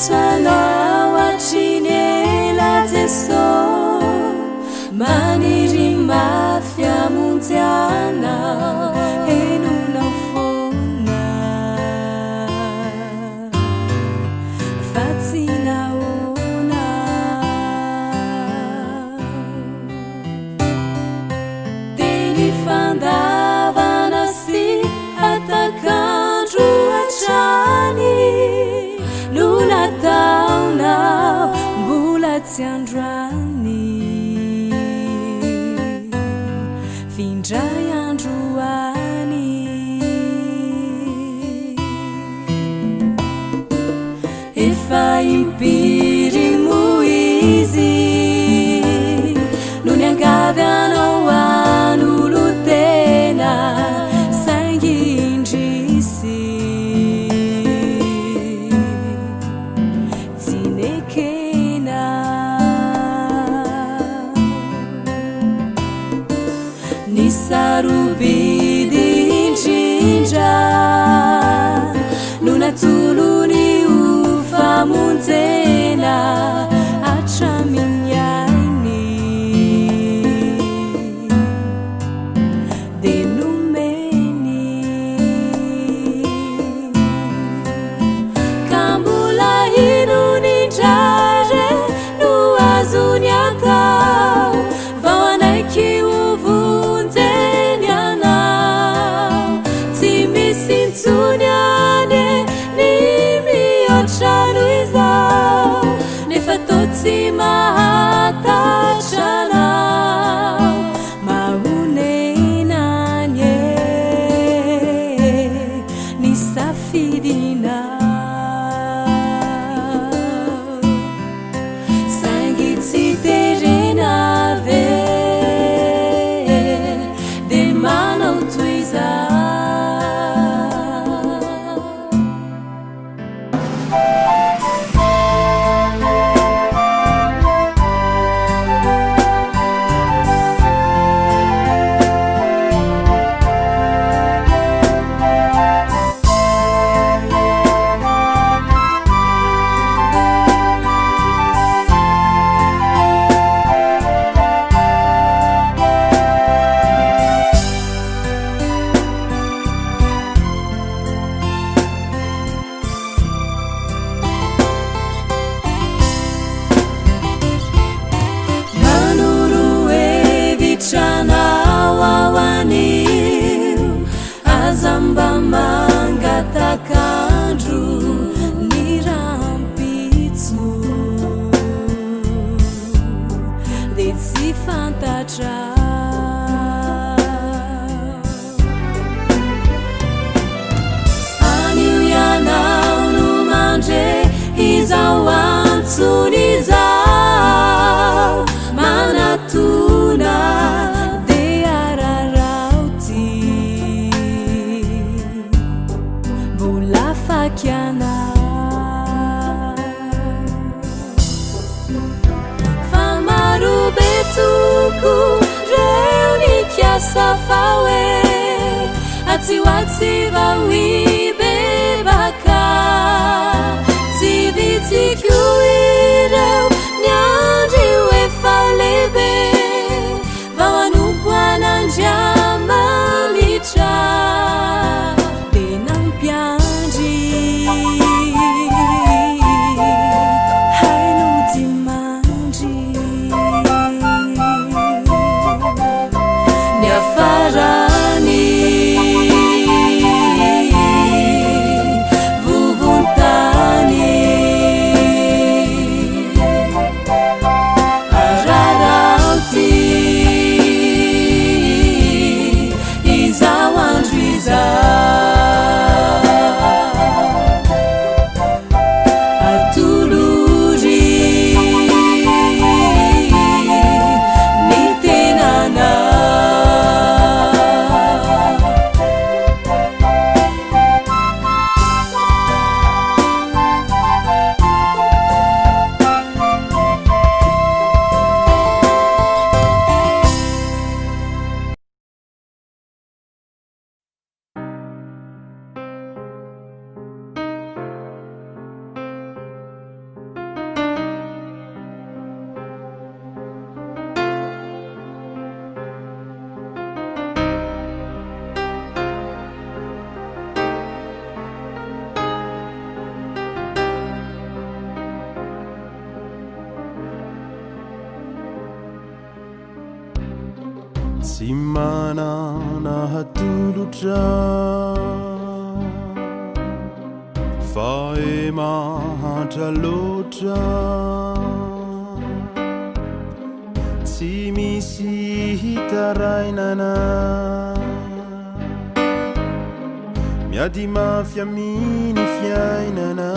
niantso anao hatry ny ela Jeso, maniry mafy hamonjy anao, henonao foana fa tsy nahoana. Teny fandavana sy hatak'andro hatrany no nataonao, mbola tsy androany, f'indray andro any. Efa impiry moa izy no niangavy anao hanolo-tena, saingy indrisy tsy nekena. Ny sarobidy indrindra no natolony ho famonjena hatramin'ny ainy dia nomeny. Ka mbola inona indray re no azony atao vao hanaiky ho vonjeny anao? Tsy misy intsony anie ny mihoatra noho izao, nefa toa tsy mahatatra anao. Mahonena anie ny safidinao, saingy tsy terena ve dia manao toy izao? Manoro hevitra anao aho anio, aza mba mangatak'andro ny rahampitso dia tsy fantatrao. Anio ianao no mandre izao antsony izao, manatona dia araraoty, mbola afaky anao. Fa marobe toko reo nikasa fa hoe atsy ho atsy vao hibebaka, tsy vitsy koa ireo niandry ho efa lehibe vao hanompo an'Andriamanitra, dia nampiandry hay nodimandry. Niafarany Tsy manana hatolotra fa e mahantra loatra Tsy misy hitarainana Miady mafy amin'ny fiainana.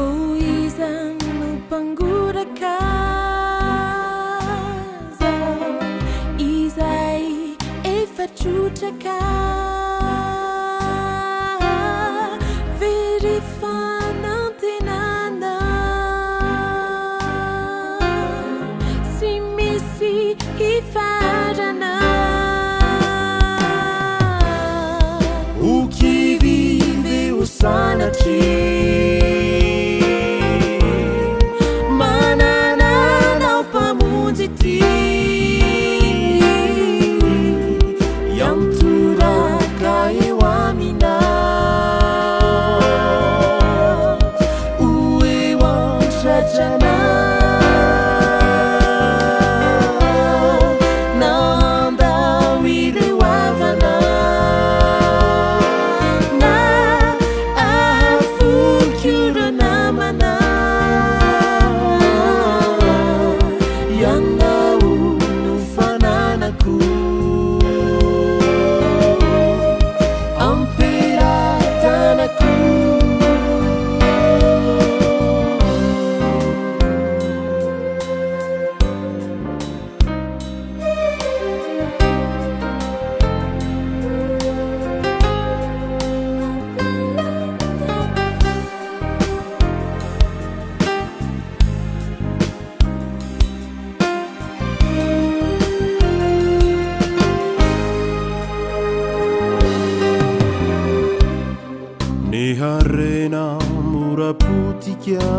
O iza no mpangoraka aza izay efa trotraka very fanantenana tsy misy hifarana. Ho kivy ve ho sanatria Manana anao Mpamonjy ity Hiantoraka eo aminao Ho eo an-tratranao Nandao ireo havana Na ahafoiko ireo namana Ianao no fananako Am-pelatanako. Ny harena mora potika,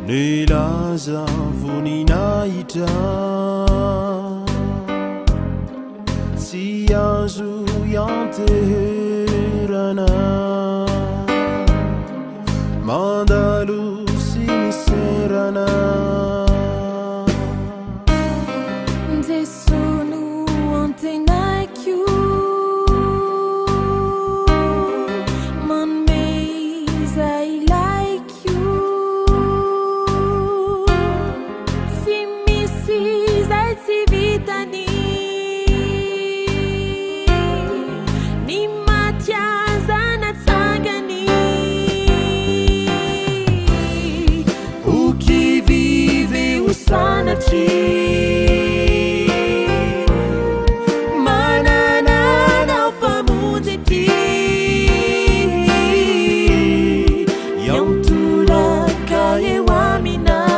ny laza voninahitra, tsy azo ianteherana, mandalo sy miserana. Jesoa no antenaiko, manome izay ilaiko. Tsy misy izay tsy vitany, ny maty aza natsangany. Ho kivy ve ho sanatria Manana anao Mpamonjy ity Hiantoraka eo aminao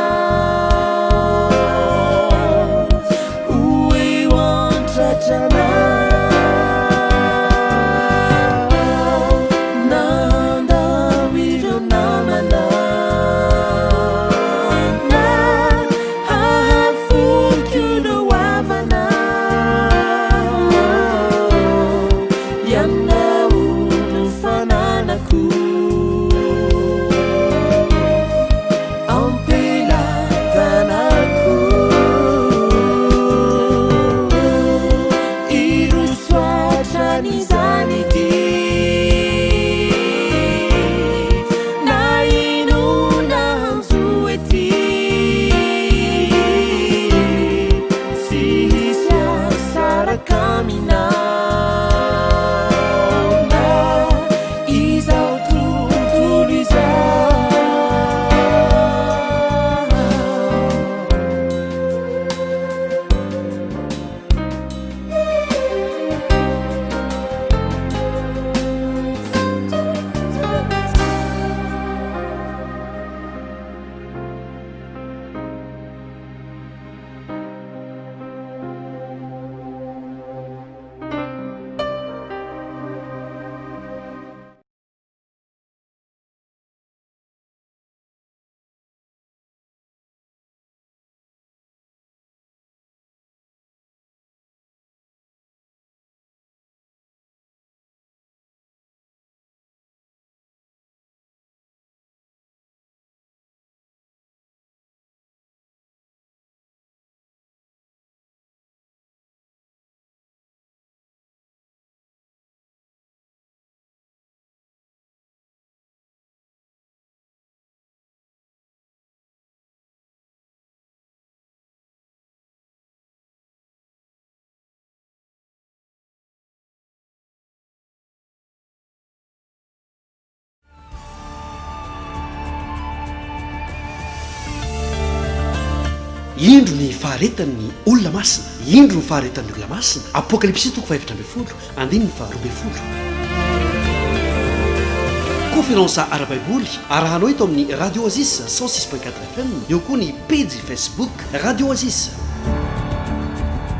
Ho eo an-tratranao Nandao ireo namana Na ahafoiko ireo havana Ianao no fananako Am-pelatanako Hiroso hatrany izany ity Na inona hanjo ety Tsy hisy hahasaraka aminao Na izao tontolo izao. Indro ny faharetan'ny olona masina, indro ny faharetan'ny olona masina, Apokalypsy toko faha-14, andininy faha-12. Konferansa ara-baiboly arahanao eto amin'ny Radio Oasis 106.4 FM, eo koa ny pejy Facebook Radio Oasis.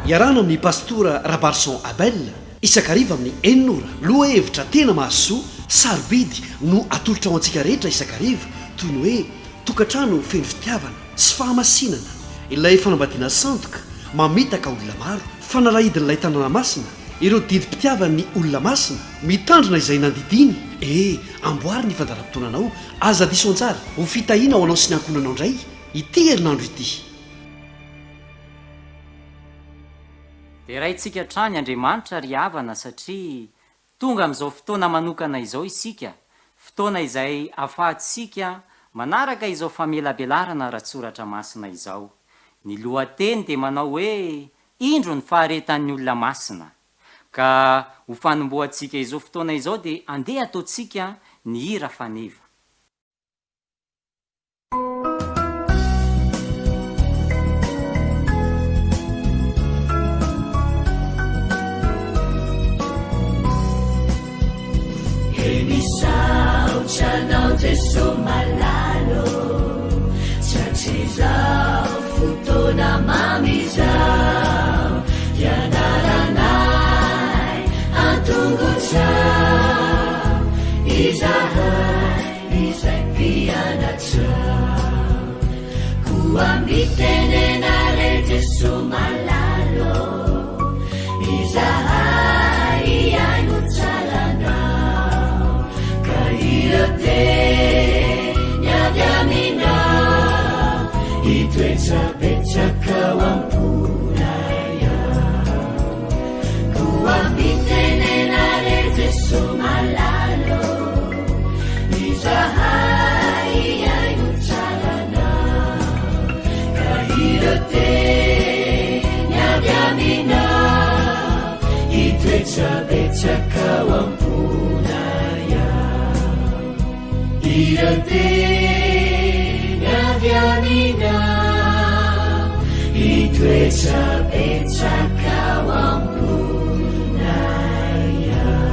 Iarahana amin'ny Pastora Rabarison Abel, isan-kariva amin'ny enina ora. Lohahevitra tena mahasoa, sarobidy no atolotra ho antsika rehetra isan-kariva, toy ny hoe tokantrano feno fitiavana sy fahamasinana, ilay fanambadiana sandoka mamitaka olona maro, fanalahidin'ilay tanàna masina, ireo didim-pitiavan'ny olona masina, mitandrina izay nandidiany, e, amboary ny fandaharam-potoananao, aza diso anjara, ho fitahiana ho anao sy ny ankohonanao indray ity herinandro ity. Deraintsika hatrany Andriamanitra ry havana satria Tonga amin'izao fotoana manokana izao isika, fotoana izay ahafahantsika manaraka izao famelabelarana ara-tsoratra masina izao. Ny lohateny dia manao hoe Indro ny faharetan'ny olona masina. Ka ho fanombohantsika izao fotoana izao dia andeha ataontsika ny hira faneva. He misaotra anao Jeso malala ô, tsy hatrizao fotoana mamy izao, hianaranay an-tongotrao izahay. Izay mpianatra Koa mitenena re Jesoa malala ô Izahay hihaino tsara Anao Ka ireo teny avy Aminao Hitoetra betsaka ao am-ponay ao Koa mitenena re Jesoa malala ô Izahay hihaino tsara Anao Ka ireo teny avy Aminao Hitoetra betsaka ao am-ponay ao Ireo teny avy Aminao Hitoetra betsaka ao am-ponay ao.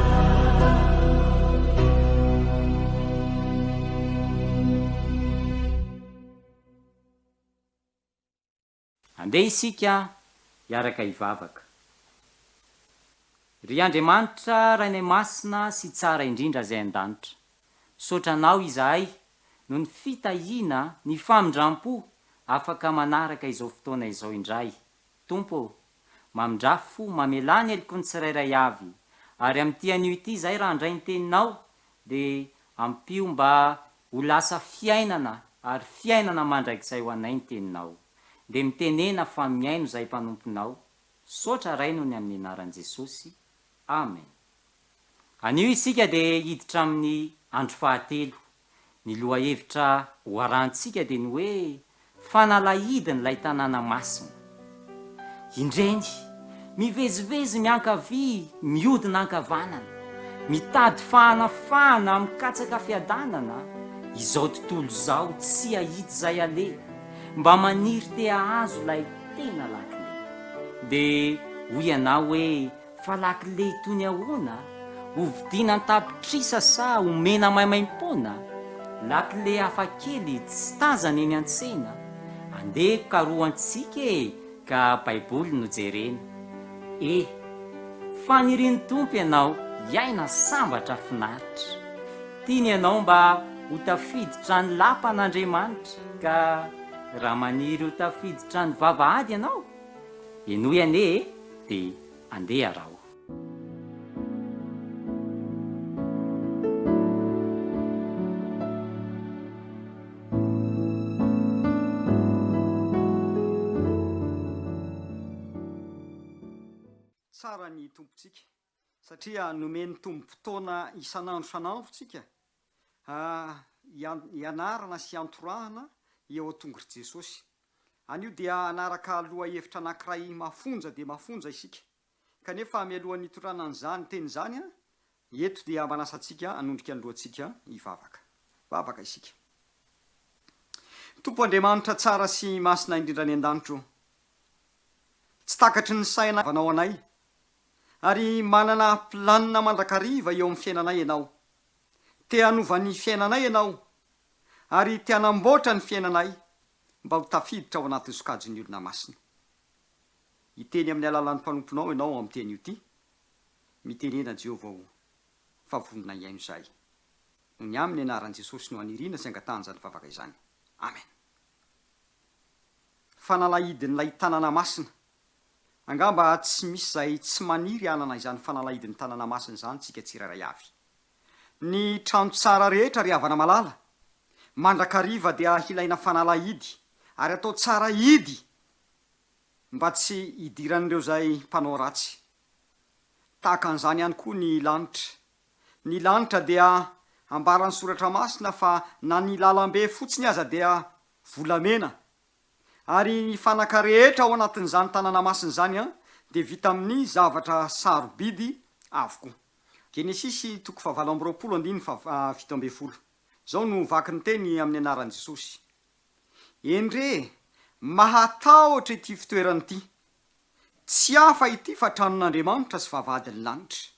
Andeha isika hiaraka hivavaka. Ry Andriamanitra Rainay Masina sy Tsara indrindra izay an-danitra, misaotra Anao izahay noho ny fitahiana, ny famindram-po afaka manaraka izao fotoana izao indray. Tompo ô, mamindrà fo, mamelà ny heloky ny tsirairay avy, ary amin'ity anio ity izahay raha handray ny Teninao dia ampio mba ho lasa fiainana ary fiainana mandrakizay ho anay ny Teninao. Dia mitenena fa mihaino izahay mpanomponao, Misaotra Ray noho ny amin'ny anaran'i Jesosy. Amen. Anio isika dia hiditra amin'ny andro fahatelo. Ny lohahevitra ho arahantsika dia ny hoe Fanalahidin'ilay tanàna masina. Indreny, mivezivezy miankavia, mihodina ankavanana, mitady fahanafahana, mikatsaka fiadanana, izao tontolo izao tsy hahita izay aleha, mba maniry te hahazo ilay tena lakile. Dia hoy ianao hoe Fa lakile toy ny ahoana? Ho vidiana an-tapitrisa sa omena maimaimpoana? Lakile hafa kely tsy tazana eny an-tsena. Andeha karohantsika e ka baiboly no jerena. E! Fanirian'ny Tompo ianao hiaina sambatra finaritra. Tiany ianao mba ho tafiditra ny lapan'Andriamanitra ka raha maniry ho tafiditra ny vavahady ianao, henoy anie e! dia andeha araho. Tsara ny Tompontsika satria nomeny tombom-potoana isan'andro isan'andro tsika hianarana sy hiantorahana eo an-tongor'i Jesosy. Anio dia hanaraka lohahevitra anankiray mafonja dia mafonja isika. Kanefa mialohan'ny hitondrana an'izany teny izany, eto dia manasa antsika hanondrika ny lohantsika hivavaka. Vavaka isika. Tompo Andriamanitra tsara sy masina indrindra any an-danitra o! Tsy takatry ny saina havanao anay, ary manana planina mandrakariva eo amin'ny fiainanay Ianao. Te hanova ny fiainanay Ianao, ary te hanamboatra ny fiainanay mba ho tafiditra ao anatin'ny sokajin'ny olona masina. Hiteny amin'ny alalan'ny mpanomponao Ianao amin'ity anio ity. Mitenena Jehovah o, fa vonona hihaino izahay. Noho ny amin'ny anaran'i Jesosy no aniriana sy angatahana izany vavaka izany. Amen. Fanalahidin'ilay tanàna masina. Angamba tsy misy izay tsy maniry hanana izany fanalahidin'ny tanàna masina izany tsika tsirairay avy. Ny trano tsara rehetra ry havana malala, mandrakariva dia hilaina fanalahidy ary atao tsara hidy mba tsy hidiran'ireo izay mpanao ratsy. Tahaka an'izany ihany koa ny lanitra. Ny lanitra dia ambaran'ny Soratra Masina fa na ny lalambe fotsiny aza dia volamena. Ary ny fanaka rehetra ao anatin'izany tanàna masina izany dia vita amin'ny zavatra sarobidy avokoa. Genesisy toko fahavalo amby 20 andininy faha 17. Izao no vaky ny teny amin'ny anaran'i Jesosy. Endrey, mahatahotra ity fitoerana ity. Tsy hafa ity fa tranon'Andriamanitra sy vavahadin'ny lanitra.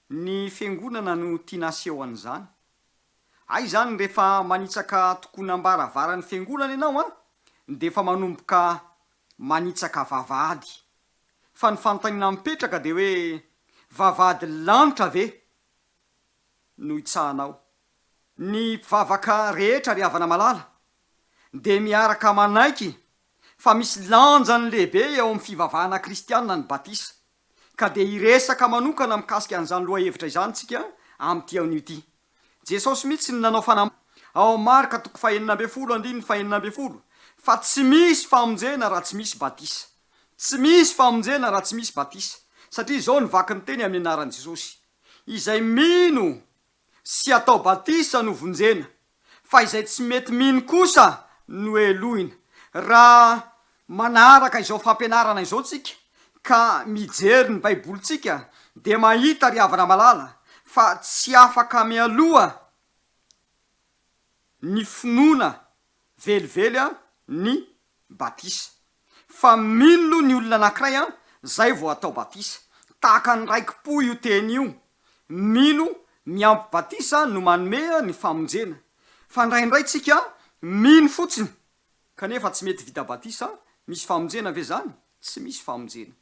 Ny fiangonana no tiana aseho an'izany. Hay izany rehefa manitsaka tokonam-baravaran'ny fiangonana ianao an, dia efa manomboka manitsaka vavahady. Fa ny fanontaniana mipetraka dia hoe vavahady lanitra ve no itsahanao? Ny mpivavaka rehetra ry havana malala dia miaraka manaiky fa misy lanjany lehibe eo amin'ny fivavahana kristiana ny batisa. Ka dia hiresaka manokana mikasika an'izany lohahevitra izany tsika amin'ity anio ity. Jesosy mihitsy no nanao fanam ao amin'ny Marka toko fahenina ambin'ny folo andininy fahenina ambin'ny folo fa tsy misy famonjena raha tsy misy batisa. Tsy misy famonjena raha tsy misy batisa. Satria izao no vaky ny teny amin'ny anaran'i Jesosy, Izay mino sy atao batisa no vonjena, fa izay tsy mety mino kosa no helohina. Raha manaraka izao fampianarana izao tsika ka mijery ny baibolintsika dia mahita ry havana malala fa tsy afaka mialoha ny finoana velively ny batisa. Fa mino loha ny olona anakiray an, zay vao atao batisa. Tahaka ny raiki-po io teny io. Mino miampy batisa no manome ny famonjena. Fa indraindray tsika mino fotsiny kanefa tsy mety vita batisa, misy famonjena ve zany? Tsy misy famonjena.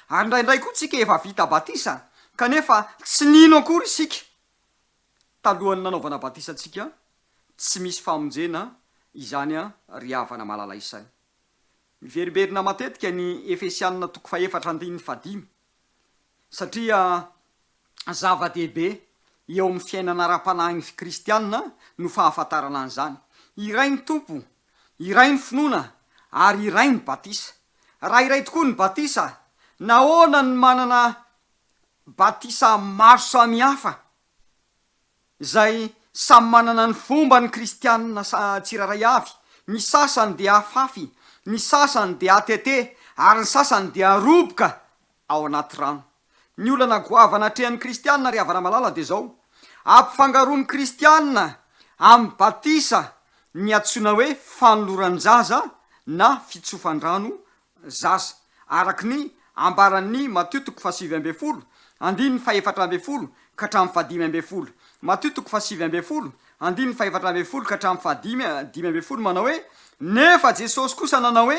Ary indraindray koa tsika efa vita batisa kanefa tsy nino akory isika talohan'ny nanaovana batisa antsika, tsy misy famonjena izany ry havana malala isany. Miverimberina matetika ny Efesianina toko fahefatra andininy fahadimy, satria zava-dehibe eo amin'ny fiainana ara-panahin'ny kristiana no fahafantarana an'izany. Iray ny Tompo, iray ny finoana, ary iray ny batisa. Raha iray tokoa ny batisa, nahoana no manana batisa maro samihafa izay samy manana ny fomba ny kristianina tsirairay avy, ny sasany dia afafy, ny sasany dia atete ary ny sasany dia aroboka ao anaty rano. Ny olana goavana atrehan'ny kristianina ry havana malala dia izao, ampifangaroan'ny kristianina amin'ny batisa ny antsoina hoe fanoloran-jaza na fitsofan-drano zaza, araka ny ambaran'ny Matio toko fahasivy ambin'ny folo, andininy fahefatra ambin'ny folo ka hatramin'ny fahadimy ambin'ny folo. Matio toko fahasivy ambin'ny folo, andininy fahefatra ambin'ny folo ka hatramin'ny fahadimy dimy ambin'ny folo manao hoe, Nefa Jesosy kosa nanao hoe,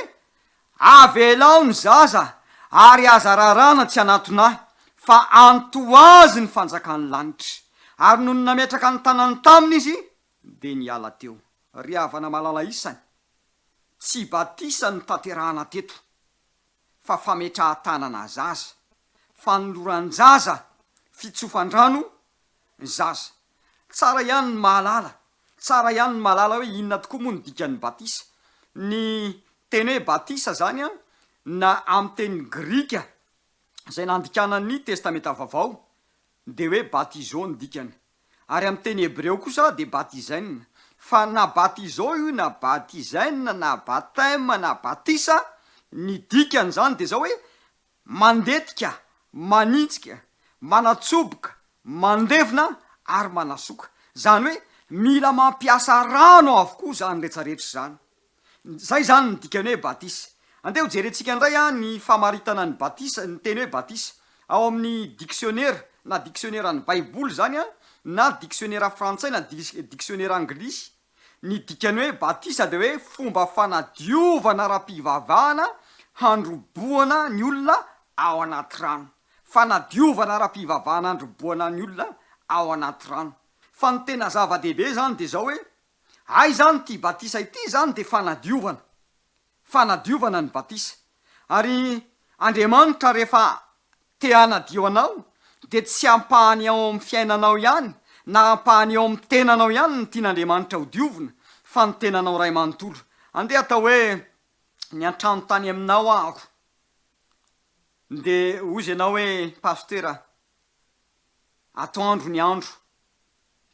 Avelao ny zaza, ary aza raràna tsy hanatona Ahy, fa antohazy ny fanjakan'ny lanitra. Ary nony nametraka ny tanany taminy Izy, dia niala teo. Ry havana malala isany, Tsy batisa no tanterahana teto fa fametrahan-tanana zaza, fanoloran-jaza, fitsofan-drano zaza. Tsara ihany ny mahalala, tsara ihany ny mahalala hoe inona tokoa moa no dikan'ny batisa. Ny teny hoe batisa izany na amin'ny teny grika izay nandikana ny Testamenta Vaovao dia hoe batizo ny dikany. Ary amin'ny teny hebreo kosa dia batizen. Fa na batizo io na batizen na baptême na batisa, ny dikan'izany dia izao hoe, mandetika, manintsika, manatsoboka, mandevona ary manasoka. Izany hoe mila mampiasa rano avokoa izany rehetrarehetra izany. Izay izany ny dikan'ny hoe batisa. Andeha ho jerentsika indray ny famaritana ny batisa, ny teny hoe batisa. Ao amin'ny diksionera, na diksioneran'ny Baiboly izany na diksionera frantsay na diksionera anglisy, ny dikan'ny hoe batisa dia hoe fomba fanadiovana ara-pivavahana handrobohana ny olona ao anaty rano. Fanadiovana ara-pivavahana handrobohana ny olona ao anaty rano. Fa ny tena zava-dehibe izany dia izao hoe, hay izany ity batisa ity izany dia fanadiovana. Fanadiovana ny batisa. Ary Andriamanitra rehefa te hanadio anao dia tsy ampahany ao amin'ny fiainanao ihany na ampahany eo amin'ny tenanao ihany no tian'Andriamanitra ho diovina fa ny tenanao iray manontolo. Andeha atao hoe niantrano tany aminao aho dia hozy ianao hoe Pasitera atoandro ny andro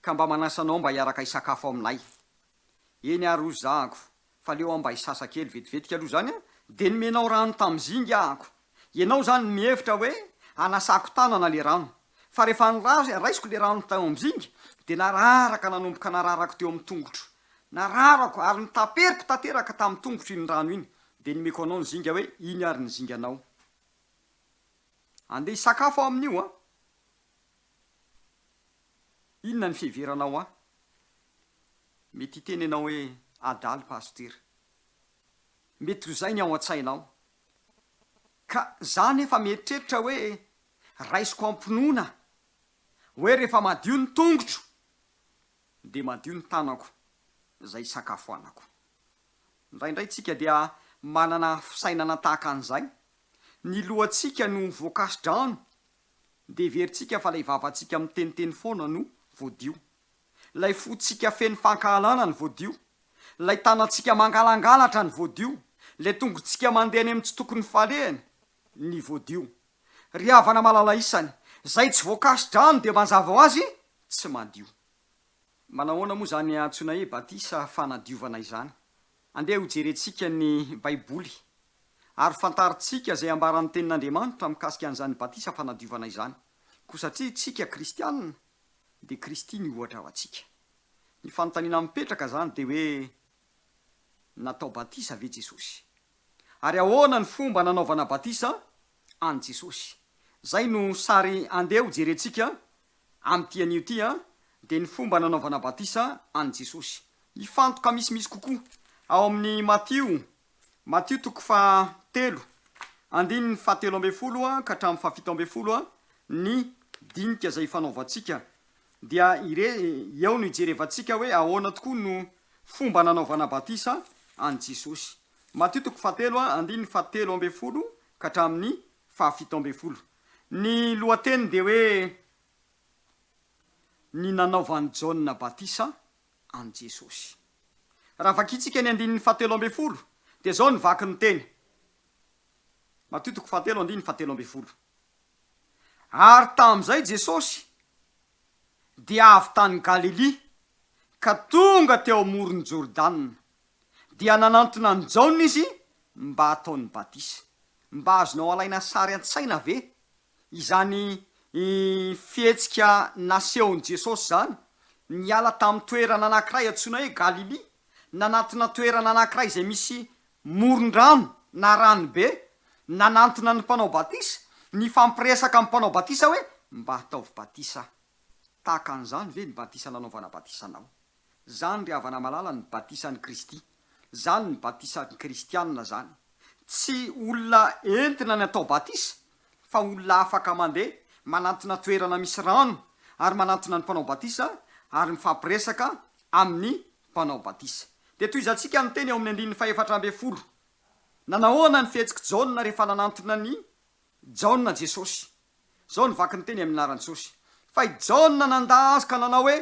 ka mba manasa anao mba hiaraka hisakafo aminay. Eny ary hozy zahako fa aleo aho mba hisasa kely vetivetika aloha izany an, dia nomenao rano tamin'ny zinga ahako. Ianao izany mihevitra hoe hanasako tanana le rano. Fa rehefa raisiko le rano tao amin'ny zinga dia nararaka nanomboka nararako teo amin'ny tongotro. Nararako ary notaperiko tanteraka tamin'ny tongotro iny rano iny. Dia nomeko anao ny zinga hoe iny ary ny zinganao. Andeha hisakafo aho amin'io an! Inona ny fiheveranao ahy? Mety hiteny ianao hoe adala Pasitera. Mety ho izay ny ao an-tsainao. Ka za nefa mieritreritra hoe raisiko am-pinoana hoe rehefa madio ny tongotro dia madio ny tanako izay isakafoanako. Indraindray tsika dia manana fisainana tahaka an'izay. Ny lohantsika no voakasi-drano dia heverintsika fa ilay vavantsika miteniteny foana no voadio. Ilay fontsika feno fankahalana no voadio. Ilay tanantsika mangalangalatra no voadio. Ilay tongotsika mandeha any amin'ny tsy tokony falehany ny voadio. Ry havana malala isany, izay tsy voakasi-drano dia mazava ho azy tsy madio. Manahoana moa izany antsoina hoe batisa fanadiovana izany? Andeha hojerentsika ny Baiboly ary fantarintsika izay ambaran'ny Tenin'Andriamanitra mikasika an'izany batisa fanadiovana izany. Koa satria isika kristiana dia Kristy ny ohatra ho antsika. Ny fanontaniana mipetraka izany dia hoe, Natao batisa ve Jesosy? Ary ahoana ny fomba nanaovana batisa an'i Jesosy? Izay no sary andeha hojerentsika amin'ity anio ity dia ny fomba nanaovana batisa an'i Jesosy. Hifantoka misimisy kokoa ao amin'ny Matio, Matio toko fahatelo, andininy fahatelo ambin'ny folo ka hatramin'ny fahafito ambin'ny folo ny dinika izay ifanaovantsika. Dia ire, eo no hijerevantsika hoe ahoana tokoa no fomba nanaovana batisa an'i Jesosy. Matio toko fahatelo, andininy fahatelo ambin'ny folo ka hatramin'ny fahafito ambin'ny folo. Ny lohateny dia hoe Ny nanaovan'i Jaona batisa an'i Jesosy. Raha vakintsika ny andininy fahatelo ambin'ny folo dia izao ny vaky ny teny. Matio toko fahatelo andininy fahatelo ambin'ny folo. Ary tamin'izay Jesosy dia avy tany Galilia ka tonga teo amoron'i Jordana. Dia nanantona an'i Jaona izy mba hataony batisa. Mba azonao alaina sary an-tsaina ve izany fihetsika nasehon'i Jesosy izany? Niala tamin'ny toerana anankiray antsoina hoe Galilia, nanantona toerana anankiray izay misy moron-drano na ranobe, nanantona ny mpanao batisa, nifampiresaka amin'ny mpanao batisa hoe, Mba ataovy batisa aho. Tahaka an'izany ve ny batisa nanaovana batisa anao? Zany ry havana malala ny batisan'i Kristy. Zany ny batisan'ny kristianina zany. Tsy olona entina ny atao batisa fa olona afaka mandeha manantona toerana misy rano ary manantona ny mpanao batisa ary mifampiresaka amin'ny mpanao batisa. Dia tohizantsika ny teny ao amin'ny andininy fahefatra ambin'ny folo. Nanahoana ny fihetsik'i Jaona rehefa nanantona an'i Jaona Jesosy? Izao no vaky ny teny amin'ny anaran'i Jesosy. Fa i Jaona nandà azy ka nanao hoe,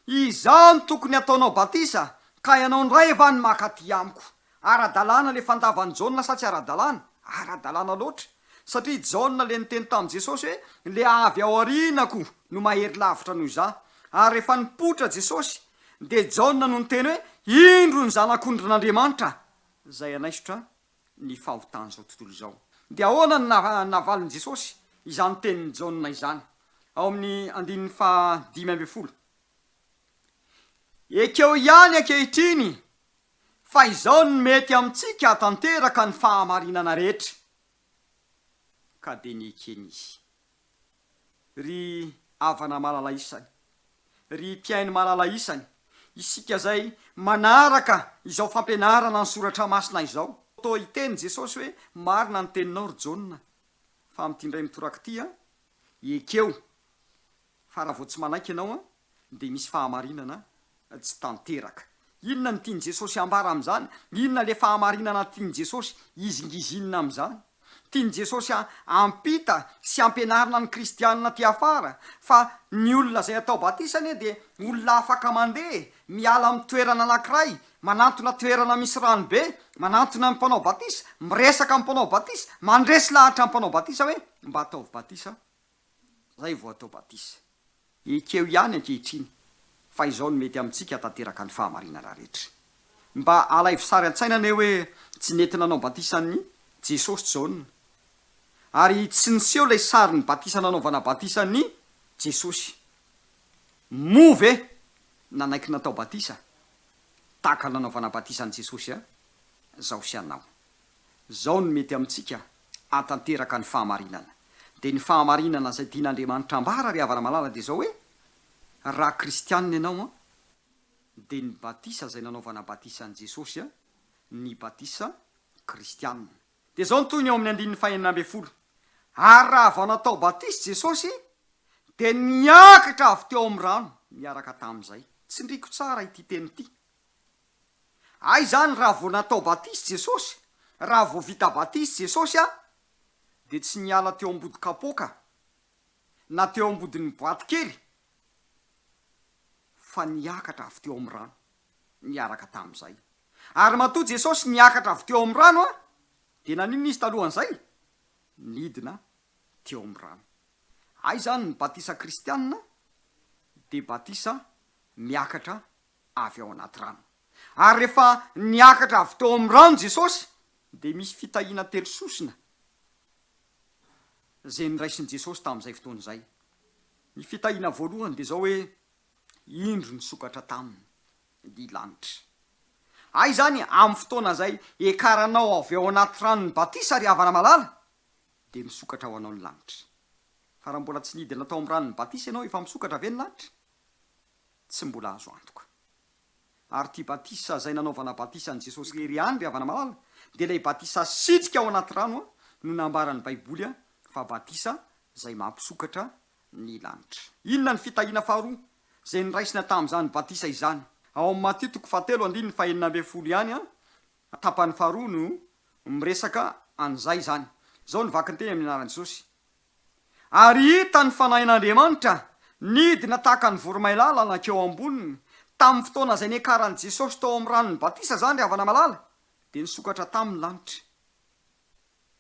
Izaho no tokony hataonao batisa, ka ianao indray va no maka aty amiko? Ara-dalàna ilay fandavan'i Jaona sa tsy ara-dalàna? Ara-dalàna loatra, satria i Jaona ilay niteny tamin'i Jesosy hoe, Ilay avy ao aorianako no mahery lavitra noho izaho. Ary rehefa nipoitra Jesosy, dia Jaona no niteny hoe, Indro ny Zanak'ondrin'Andriamanitra, izay hanaisotra ny fahotan'izao tontolo izao. Dia ahoana no navalin'i Jesosy izany tenin'i Jaona izany? Ao amin'ny andininy fahadimy ambin'ny folo. Ekeo ihany ankehitriny. Fa izao no mety amintsika hahatanteraka ny fahamarinana rehetra. Ka dia nekeny izy. Ry havana malala isany, ry mpihaino malala isany, isika izay manaraka izao fampianarana ny Soratra Masina izao. Toa hiteny Jesosy hoe, Marina ny teninao ry Jaona, fa amin'ity indray mitoraka ity an, ekeo fa raha vao tsy manaiky ianao an, dia misy fahamarinana tsy tanteraka. Inona no tian'i Jesosy hambara amin'izany? Inona ilay fahamarinana tian'i Jesosy hizingizinina amin'izany? Tian'i Jesosy hampita sy hampianarina ny kristianina aty afara fa ny olona izay atao batisa anie dia olona afaka mandeha miala amin'ny toerana anankiray, manantona toerana misy rano be, manantona ny mpanao batisa, miresaka amin'ny mpanao batisa, mandresy lahatra ny mpanao batisa hoe mba ataovy batisa Zay vao atao batisa. Ekeo ihany ankehitriny fa izao no mety amintsika hatanteraka ny fahamarinana rehetra. Mba alaivo sary an-tsaina anie hoe tsy nety nanao batisa an'i Jesosy Jaona. Ary tsy niseho ilay sarin'ny batisa nanaovana batisa an'i Jesosy. Moa ve nanaiky natao batisa tahaka ny nanaovana batisa an'i Jesosy zaho sy anao? Zao no mety amintsika hahatanteraka ny fahamarinana. Dia ny fahamarinana izay tian'Andriamanitra ambara ry havana malala dia izao hoe, raha kristianina ianao an, dia ny batisa izay nanaovana batisa an'i Jesosy an, ny batisa kristianina. Dia izao ny tohiny ao amin'ny andininy fahenina ambin'ny folo, Ary raha vao natao batisa Jesosy, dia niakatra avy teo amin'ny rano niaraka tamin'izay. Tsindriko tsara ity teny ity. Hay izany raha vao natao batisa Jesosy, raha vao vita batisa Jesosy a, dia tsy niala teo ambody kapoaka na teo ambodin'ny boaty kely fa niakatra avy teo amin'ny rano niaraka tamin'izay. Ary matoa Jesosy niakatra avy teo amin'ny rano a, dia naninona izy talohan'izay? Nidina teo amin'ny rano. Hay izany ny batisa kristianina dia batisa miakatra avy ao anaty rano. Ary rehefa niakatra avy teo amin'ny rano Jesosy, dia misy fitahiana telo sosona izay noraisin'i Jesosy tamin'izay fotoana izay. Ny fitahiana voalohany dia izao hoe, Indro nisokatra taminy ny lanitra. Hay izany amin'ny fotoana izay hiakaranao avy ao anaty ranon'ny batisa ry havana malala, dia misokatra ho anao ny lanitra. Fa raha mbola tsy nidina tao amin'ny ranon'ny batisa ianao, efa misokatra ve ny lanitra? tsy mbola azo antoka. Ary ity batisa izay nanaovana batisa an'i Jesosy irery ihany ry havana malala dia ilay batisa asitrika ao anaty rano no nambaran'ny baiboly fa batisa izay mampisokatra ny lanitra. Inona ny fitahiana faharoa izay noraisina tamin'izany batisa izany? Ao amin'ny Matio toko fahatelo andininy fahenina ambin'ny folo ihany tapany faharoa no miresaka an'izay izany. Izao no vakin-teny amin'ny anaran'i Jesosy. Ary hita ny Fanahin'Andriamanitra nidina tahaka ny voromailala nankeo amboniny, tamin'ny fotoana izay niakaran'i Jesosy tao amin'ny ranon'ny batisa izany ry havana malala, dia nisokatra taminy ny lanitra.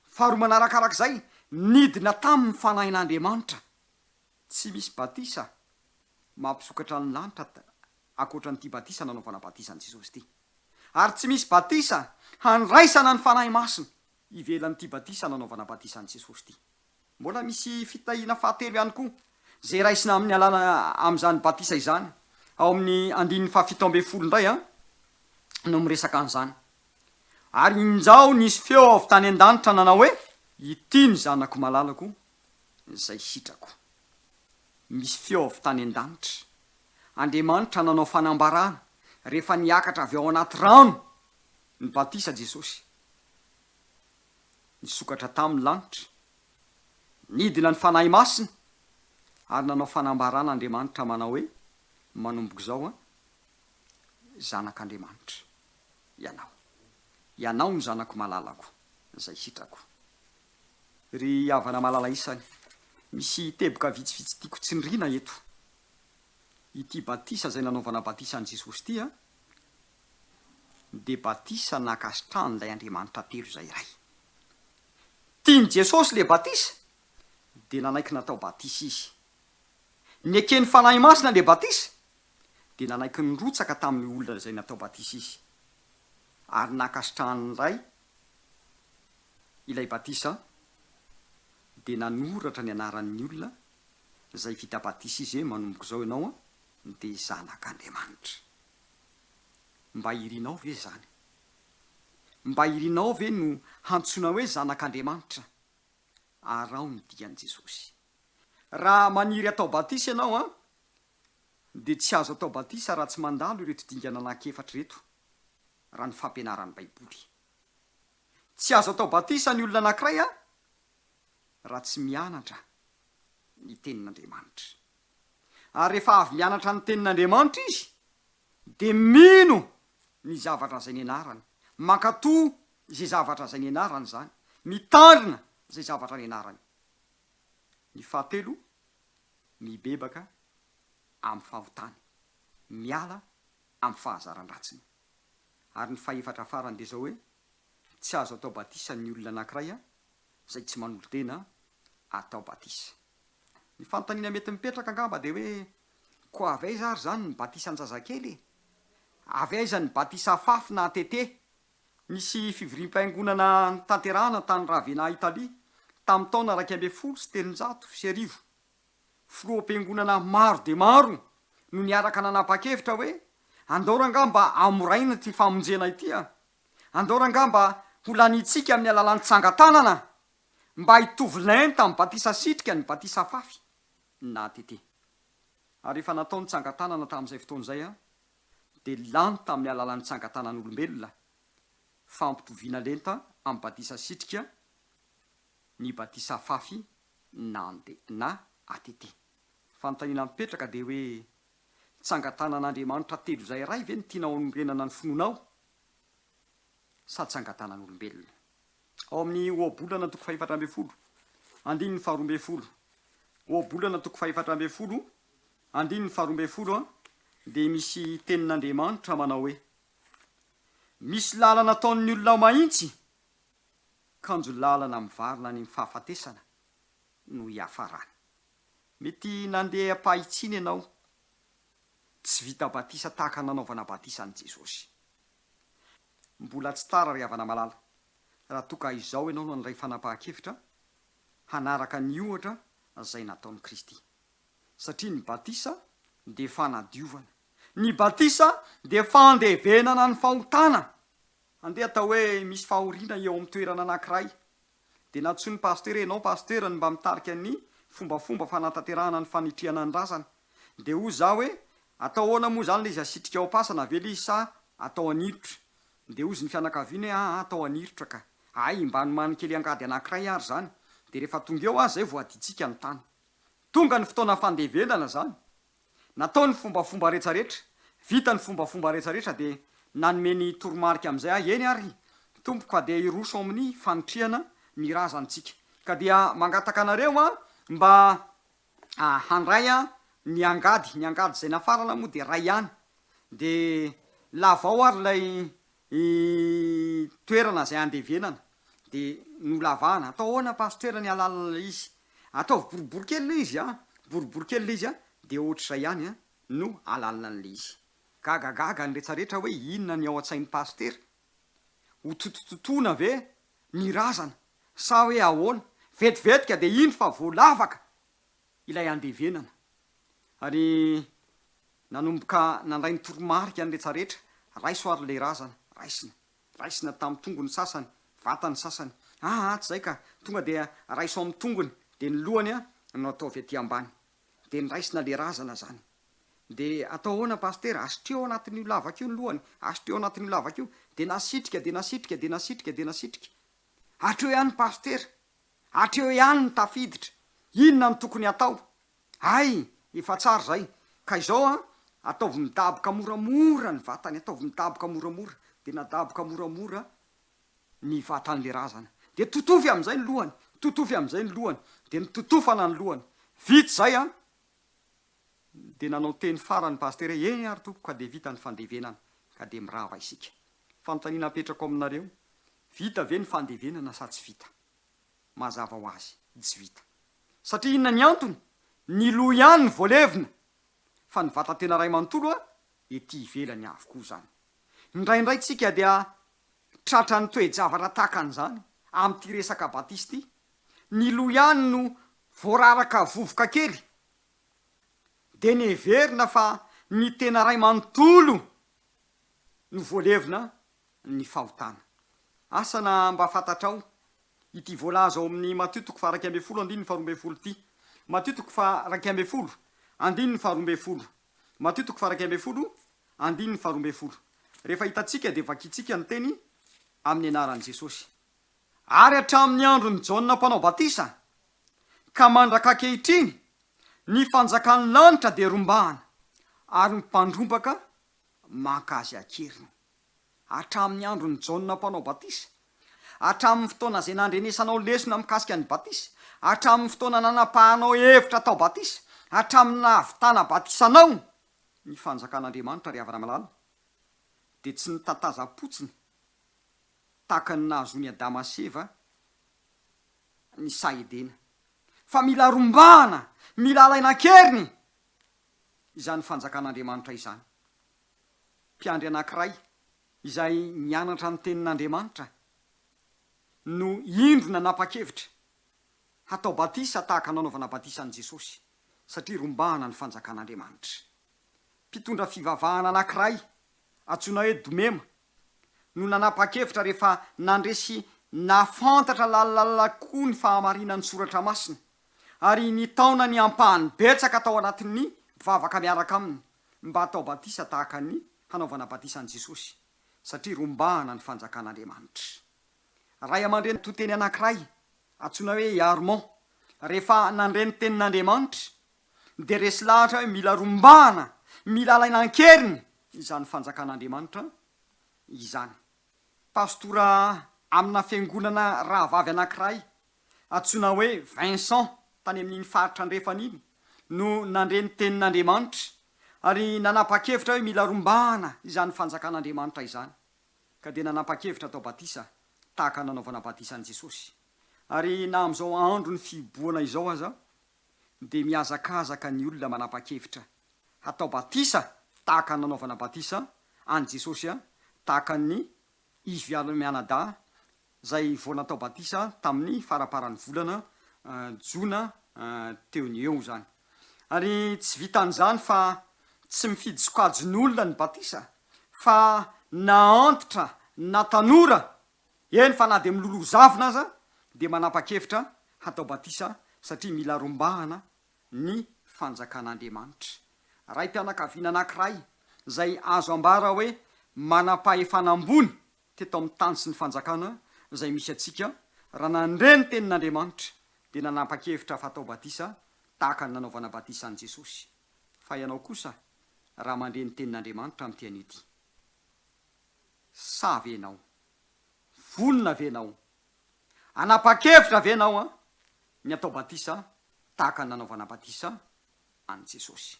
Faharoa manarakarak'izay, nidina taminy ny Fanahin'Andriamanitra. Tsy misy batisa mampisokatra ny lanitra ankoatra an'ity batisa nanaovana batisa an'i Jesosy ity. Ary tsy misy batisa handraisana ny Fanahy Masina ivelan'ity batisa nanaovana batisa an'i Jesosy ity. Mbola misy fitahiana fahatelo ihany koa izay raisina amin'ny alala amin'izany batisa izany. Ao amin'ny andininy fahafito ambin'ny folo indray no miresaka an'izany. Ary injao nisy feo avy tany an-danitra nanao hoe, Ity ny Zanako malalako izay sitrako. Misy feo avy tany an-danitra. Andriamanitra nanao fanambarana rehefa niakatra avy ao anaty rano ny batisa Jesosy. Nisokatra taminy lanitra, nidina ny Fanahy Masina, ary nanao fanambarana Andriamanitra manao hoe, Manomboka izao an, zanak'Andriamanitra ianao. Ianao no zanako malalako, izay sitrako. Ry havana malala isany, misy teboka vitsivitsy tiako tsindriana eto. Ity batisa izay nanaovana batisa an'i Jesosy ity an, dia batisa nankasitrahan'ilay Andriamanitra telo izay iray. Tian'i Jesosy ilay batisa, dia nanaiky natao batisa izy. Neken'ny Fanahy Masina ilay batisa, dia nanaiky nirotsaka tamin'ny olona izay natao batisa izy. Ary nankasitrahan'ny Ray ilay batisa, dia nanoratra ny anaran'ny olona izay vita batisa izy hoe manomboka izao ianao dia zanak'Andriamanitra. Mba irinao ve izany? Mba irinao ve no hantsoina hoe zanak'Andriamanitra? Araho ny dian'i Jesosy. Raha maniry hatao batisa ianao an, dia tsy azo atao batisa raha tsy mandalo ireto dingana anankiefatra ireto, raha ny fampianaran'ny Baiboly. Tsy azo atao batisa ny olona anankiray an, raha tsy mianatra ny Tenin'Andriamanitra. Ary rehefa avy mianatra ny Tenin'Andriamanitra izy, dia mino ny zavatra izay nianarany, mankatò izay zavatra izay nianarany izany, mitandrina izay zavatra nianarany. Ny fahatelo, mibebaka amin'ny fahotany, miala amin'ny fahazaran-dratsiny. Ary ny fahefatra farany dia izao hoe, tsy azo atao batisa ny olona anankiray izay tsy manolo-tena atao batisa. Ny fanontaniana mety mipetraka angamba dia hoe, koa avy aiza ary izany ny batisan-jazakely e? Avy aiza ny batisa afafy na atete? Nisy fivoriam-piangonana notanterahana tany Ravenna Italia tamin'ny taona 1311. Filoham-piangonana maro dia maro no niaraka nanapa-kevitra hoe, Andao rangaha mba hamoraina ity famonjena ity a! Andao rangaha mba ho laniantsika amin'ny alalan'ny tsangan-tanana mba hitovy lenta amin'ny batisa asitrika ny batisa afafy na atete. Ary rehefa natao ny tsangan-tanana tamin'izay fotoana izay, dia lany tamin'ny alalan'ny tsangan-tanan'olombelona fampitoviana lenta amin'ny batisa asitrika ny batisa afafy na na atete. Fanontaniana mipetraka dia hoe, tsangan-tanan'Andriamanitra telo izay iray ve no tianao hanorenana ny finoanao sa tsangan-tanan'olombelona? Ao amin'ny Ohabolana toko fahefatra ambin'ny folo, andininy faharoa ambin'ny folo, Ohabolana toko fahefatra ambin'ny folo, andininy faharoa ambin'ny folo dia misy tenin'Andriamanitra manao hoe, Misy lalana ataon'ny olona mahitsy, kanjo lalana mivarina any amin'ny fahafatesana no hiafarany. Mety nandeha am-pahitsiana ianao, tsy vita batisa tahaka ny nanaovana batisa an'i Jesosy. Mbola tsy tara ry havana malala raha toa ka izao ianao no handray fanapahan-kevitra hanaraka ny ohatra izay nataon'i Kristy. Satria ny batisa dia fanadiovana. Ny batisa dia fandevenana ny fahotana. Andeha atao hoe misy fahoriana eo amin'ny toerana anankiray. Dia nantsoin'ny pasitera ianao, pasitera no mba mitarika ny fombafomba fanatanterahana ny fanitrihana ny razana. Dia hoy za hoe, atao ahoana moa izany ilay izy asitrika ao am-pasana ve ilay izy sa atao an'irotra? Dia hozy ny fianakaviana hoe aa atao an'irotra ka. Hay, mba nomany kely angady anankiray ary izany. Dia rehefa tonga eo aho izay vao adintsika ny tany. Tonga ny fotoana fandevenana izany. Natao ny fombafomba retraretra, vita ny fombafomba retraretra dia nanome ny toromarika amin'izay aho, eny ary tompoko fa dia hiroso amin'ny fanitrihana ny razantsika. Ka dia mangataka anareo aho mba handray ny angady, ny angady izay nafarana moa dia iray ihany, dia lavao ary ilay toerana izay handevenana, dia nolavahana, atao ahoana pasitera ny halalana ilay izy? Ataovy boribory kely ilay izy an, boribory kely ilay izy an, dia ohatr'izay ihany an no halalina an'ilay izy. Gagagaga ny retsaretra hoe inona ny ao an-tsain'ny pasitera? Ho totototoana ve ny razana sa hoe ahoana? Vetivetika dia indro fa voalavaka ilay andevenana. Ary nanomboka nandray ny toromarika ny retsaretra, raiso ary ilay razana, raisina. Raisina tamin'ny tongony sasany, vatany sasany. Aa tsy izay ka, tonga dia raiso amin'ny tongony, dia ny lohany no ataovy aty ambany. Dia noraisina ilay razana izany. Dia atao ahoana Pasitera? Asitreo ao anatin'io lavaka io ny lohany, asitreo ao anatin'io lavaka io. Dia nasitrika, dia nasitrika, dia nasitrika, dia nasitrika. Hatreo ihany Pasitera, hatreo ihany ny tafiditra. Inona no tokony hatao? Hay! Efa tsara izay. Ka izao an, ataovy midaboka moramora ny vatany, ataovy midaboka moramora. Dia nadaboka moramora ny vatan'ilay razana. Dia totofy amin'izay ny lohany, totofy amin'izay ny lohany. Dia nototofana ny lohany. Vita izay an, dia nanao teny farany Pasitera hoe, eny ary tompoko ka dia vita ny fandevenana, ka dia mirava isika. Fanontaniana apetrako aminareo, vita ve ny fandevenana sa tsy vita? Mazava ho azy, tsy vita. Satria inona ny antony? Ny loha ihany no voalevina, fa ny vatan-tena iray manontolo ety ivelany avokoa izany. Indraindray tsika dia tratran'ny toe-javatra tahaka an'izany amin'ity resaka batisa ity. Ny loha ihany no voararaka vovoka kely, dia neverina fa ny tena iray manontolo no voalevina ny fahotana. Asa na mba fantatrao ity voalaza ao amin'ny Matio toko faha-11 andininy faha-12 ity. Matio toko faha-11 andininy faha-12. Matio toko faha-11 andininy faha-12. Rehefa hitantsika dia vakintsika ny teny amin'ny anaran'i Jesosy. Ary hatramin'ny andron'i Jaona Mpanao Batisa ka mandrak'ankehitriny, ny fanjakan'ny lanitra dia rombahana, ary ny mpandrombaka maka azy an-keriny. Hatramin'ny andron'i Jaona Mpanao Batisa, hatramin'ny fotoana izay nandrenesanao lesona mikasika ny batisa, hatramin'ny fotoana nanapahanao hevitra hatao batisa, hatramin'ny nahavitana batisa anao, ny fanjakan'Andriamanitra, ry havana malala, dia tsy nitatazam-potsiny tahaka ny nahazoan'i Adama sy Eva ny saha Edena. Fa mila rombahana, mila alaina an-keriny izany fanjakan'Andriamanitra izany. Mpiandry anankiray izay nianatra ny Tenin'Andriamanitra no indro nanapa-kevitra hatao batisa tahaka nanaovana batisa an'i Jesosy, satria rombahana ny fanjakan'Andriamanitra. Mpitondra fivavahana anankiray antsoina hoe Domema no nanapa-kevitra rehefa nandre sy nahafantatra lalindalina kokoa ny fahamarinan'ny Soratra Masina, ary nitaona ny ampahany betsaka tao anatin'ny mpivavaka miaraka aminy mba hatao batisa tahaka ny hanaovana batisa an'i Jesosy, satria rombahana ny fanjakan'Andriamanitra. Ray aman-dreny to teny anankiray, antsoina hoe i Armand, rehefa nandre ny tenin'Andriamanitra, dia resy lahatra hoe mila rombahana, mila alaina an-keriny izany fanjakan'Andriamanitra izany. Pastora amina fiangonana rahavavy anankiray antsoina hoe Vincent tany amin'iny faritra andrefana iny no nandre ny tenin'Andriamanitra ary nanapa-kevitra hoe mila rombahana izany fanjakan'Andriamanitra izany ka dia nanapa-kevitra atao batisa tahaka ny nanaovana batisa an'i Jesosy. Ary na amin'izao andron'ny fihibohana izao aza dia mihazakazaka ny olona manapa-kevitra hatao batisa tahaka ny nanaovana batisa an'i Jesosy tahaka ny izy mianadahy izay vao natao batisa tamin'ny faramparan'ny volana jona teo ny eo izany. Ary tsy vitan'izany fa tsy mifidy sokajin'olona ny batisa fa na antitra na tanora Eny fa na dia miloloha zavona aza dia manapa-kevitra hatao batisa satria mila rombahana ny fanjakan'Andriamanitra. Raim-pianakaviana anankiray izay azo ambara hoe manam-pahefana ambony teto amin'ny tany sy ny fanjakana izay misy antsika, raha nandre ny tenin'Andriamanitra dia nanapa-kevitra fa hatao batisa tahaka ny nanaovana batisa an'i Jesosy. Fa ianao kosa raha mandre ny tenin'Andriamanitra amin'ity anio ity, Sa ve ianao? Vonona ve ianao? Hanapa-kevitra ve ianao ny hatao batisa tahaka ny nanaovana batisa an'i Jesosy?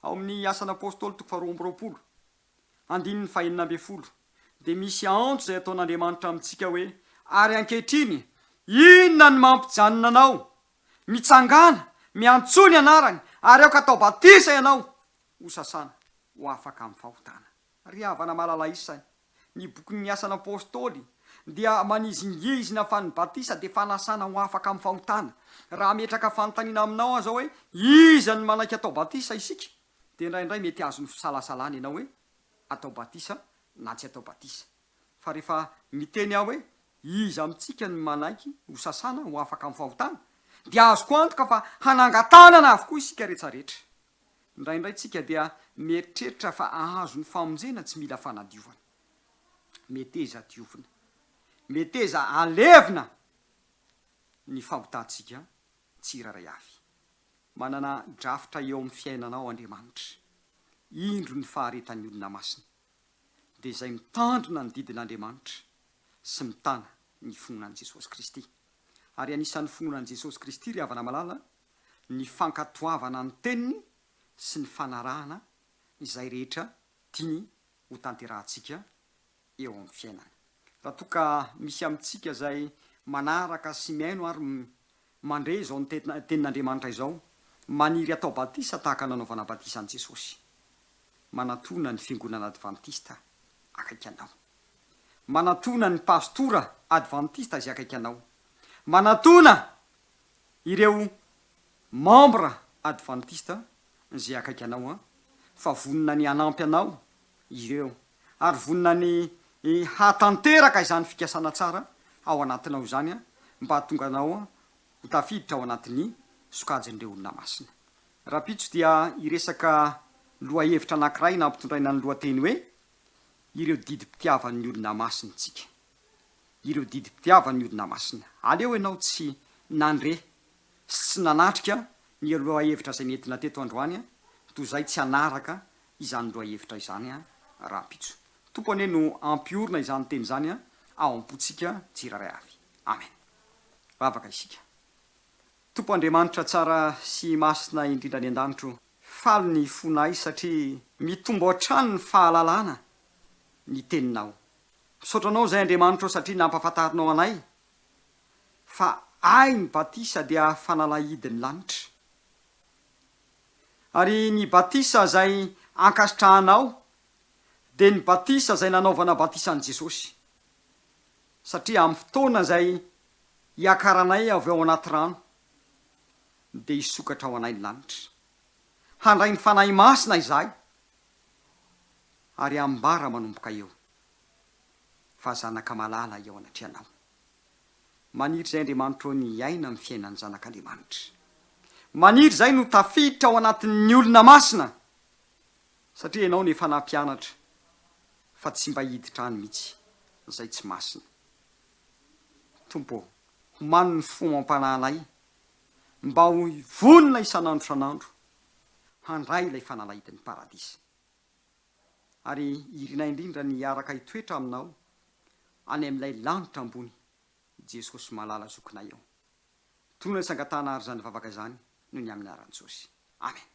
Ao amin'ny Asan'ny Apostoly toko faharoa amby roapolo, andininy fahenina ambin'ny folo, dia misy antso izay ataon'Andriamanitra amintsika hoe, Ary ankehitriny, inona no mampijanona anao? Mitsangàna, miantsoa ny anarany, ary aoka hatao batisa ianao, hosasana ho afaka amin'ny fahotana. Ry havana malala isany, ny bokin'ny Asan'ny Apostoly dia manizingizina fa ny batisa dia fanasana ho afaka amin'ny fahotana. Raha hametraka fanontaniana aminao aho izao hoe, iza no manaiky atao batisa isika? Dia indraindray mety azon'ny fisalasalana ianao hoe atao batisa na tsy atao batisa. Fa rehefa miteny aho hoe iza amintsika no manaiky ho sasana ho afaka amin'ny fahotana? Dia azoko antoka fa hanangan-tanana avokoa isika rehetrarehetra. Indraindray tsika dia mieritreritra fa ahazo ny famonjena tsy mila fanadiovana. Meteza diovina. Meteza alevina ny fahotantsika tsirairay avy. Manana drafitra eo amin'ny fiainanao Andriamanitra. Indro ny faharetan'ny olona masina, dia izay mitandrina ny didin'Andriamanitra sy mitana ny finoana an'i Jesosy Kristy. Ary anisan'ny finoana an'i Jesosy Kristy ry havana malala ny fankatoavana ny teniny sy ny fanarahana izay rehetra tiany ho tanterahantsika eo amin'ny fiainana. Raha toa ka misy amintsika izay manaraka sy mihaino ary mandre izao tenin'Andriamanitra izao, maniry hatao batisa tahaka ny nanaovana batisa an'i Jesosy, manatona ny Fiangonana Advantista akaiky anao. Manatona ny pastora Advantista izay akaiky anao. Manatona ireo membre adventiste izay akaiky anao an, fa vonona ny hanampy anao ireo, ary vonona ny hahatanteraka izany fikasana tsara ao anatinao izany mba hahatonga anao ho tafiditra ao anatin'ny sokajin'ireo olona masina. Rahampitso dia hiresaka lohahevitra anankiray nampitondraina ny lohateny hoe Ireo didim-pitiavan'ny olona masina isika. Ireo didim-pitiavan'ny olona masina. Aleo ianao tsy nandre sy tsy nanatrika ny lohahevitra izay nentina teto androany toy izay tsy hanaraka izany lohahevitra izany rahampitso. Tompo anie no hampiorina izany teny izany ao am-pontsika tsirairay avy. Amen. Vavaka isika. Tompo Andriamanitra tsara sy masina indrindra any an-danitra o, faly ny fonay satria mitombo hatrany ny fahalalana ny teninao. Misaotra anao izay Andriamanitra o satria nampahafantarinao anay fa ay ny batisa dia fanalahidin'ny lanitra. Ary ny batisa izay ankasitrahanao dia ny batisa izay nanaovana batisa an'i Jesosy. Satria amin'ny fotoana izay hiakaranay avy ao anaty rano dia hisokatra ho anay ny lanitra. Handray ny Fanahy Masina izahay ary hambara manomboka eo fa zanaka malala eo anatrehanao. Maniry izay Andriamanitra ô ny hiaina amin'ny fiainan'ny zanak'Andriamanitra. Maniry izay no tafiditra ao anatin'ny olona masina satria ianao no efa nampianatra fa tsy mba hiditra any mihitsy izay tsy masina. Tompo ô, homano ny fo amam-panahinay mba ho vonona isan'andro isan'andro handray ilay fanalahidin'ny paradisa. Ary irinay indrindra ny hiaraka hitoetra aminao any amin'ilay lanitra ambony, Jesosy malala zokinay eo. Tonona isangatahana ary izany vavaka izany noho ny amin'ny anaran'i Jesosy. Amen.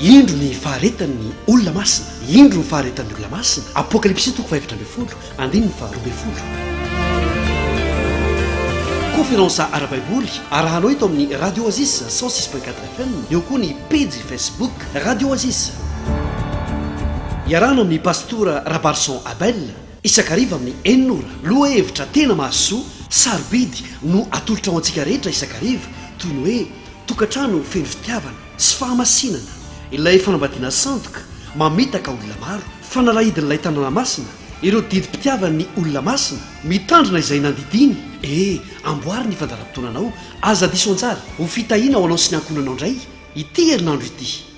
Indro ny faharetan'ny olona masina, indro ny faharetan'ny olona masina, Apokalypsy toko faha-14, andininy faha-12. Konferansa ara-baiboly arahanao eto amin'ny Radio Oasis 106.4 FM, eo koa ny pejy Facebook Radio Oasis. Iarahana amin'ny Pastora Rabarison Abel, isan-kariva amin'ny enina ora. Lohahevitra tena mahasoa, sarobidy no atolotra ho antsika rehetra isan-kariva, toy ny hoe tokantrano feno fitiavana sy fahamasinana, ilay fanambadiana sandoka mamitaka olona maro, fanalahidin'ilay tanàna masina, ireo didim-pitiavan'ny olona masina, mitandrina izay nandidiany, e, amboary ny fandaharam-potoananao, aza diso anjara, ho fitahiana ho anao sy ny ankohonanao indray ity herinandro ity.